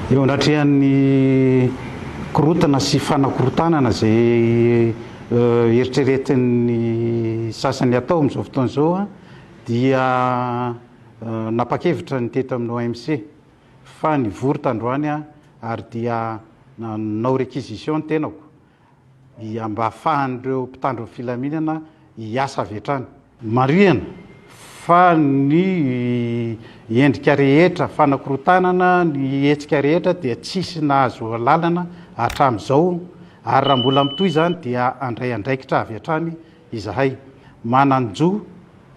Eo anatrehan'ny korontana sy fanakorontanana izay eritreretin'ny sasany atao amin'izao fotoana izao dia napakevitra ny teto amin'ny OMC fa nivory tandroany ary dia nanao réquisition ny tenako dia mba ahafahan'ireo mpitandro ny filaminana hiasa avy hatrany. Marihana fa ny endrika rehetra fanakorontanana ny hetsika rehetra dia tsisy nahazo alalana hatramin'izao ary raha mbola mitohy izany dia handray andraikitra avy hatrany izahay. Manan-jo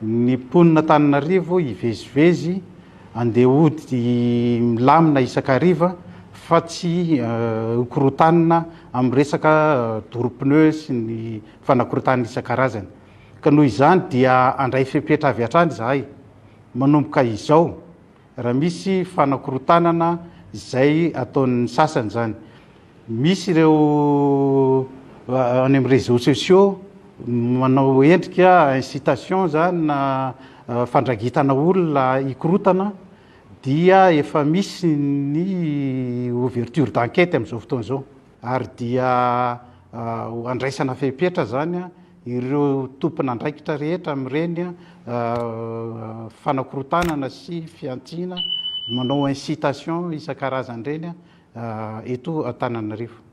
ny mponin'Antananarivo hivezivezy andeha hody milamina isan-kariva fa tsy hokorontanina amin'ny resaka doro pneu sy ny fanakorontanana isan-karazany. Ka noho izany dia handray fepetra avy hatrany izahay manomboka izao raha misy fanakorontanana izay ataon'ny sasany izany. Misy ireo any amin'ny réseaux sociaux manao endrika incitation izany na fandrangitana olona hikorotana dia efa misy ny ouverture d'enquête amin'izao fotoana izao ary dia andraisana fepetra izany ireo tompon'andraikitra rehetra amin'ireny fanakorotanana sy fihantsiana manao incitation isan-karazany ireny eto Antananarivo.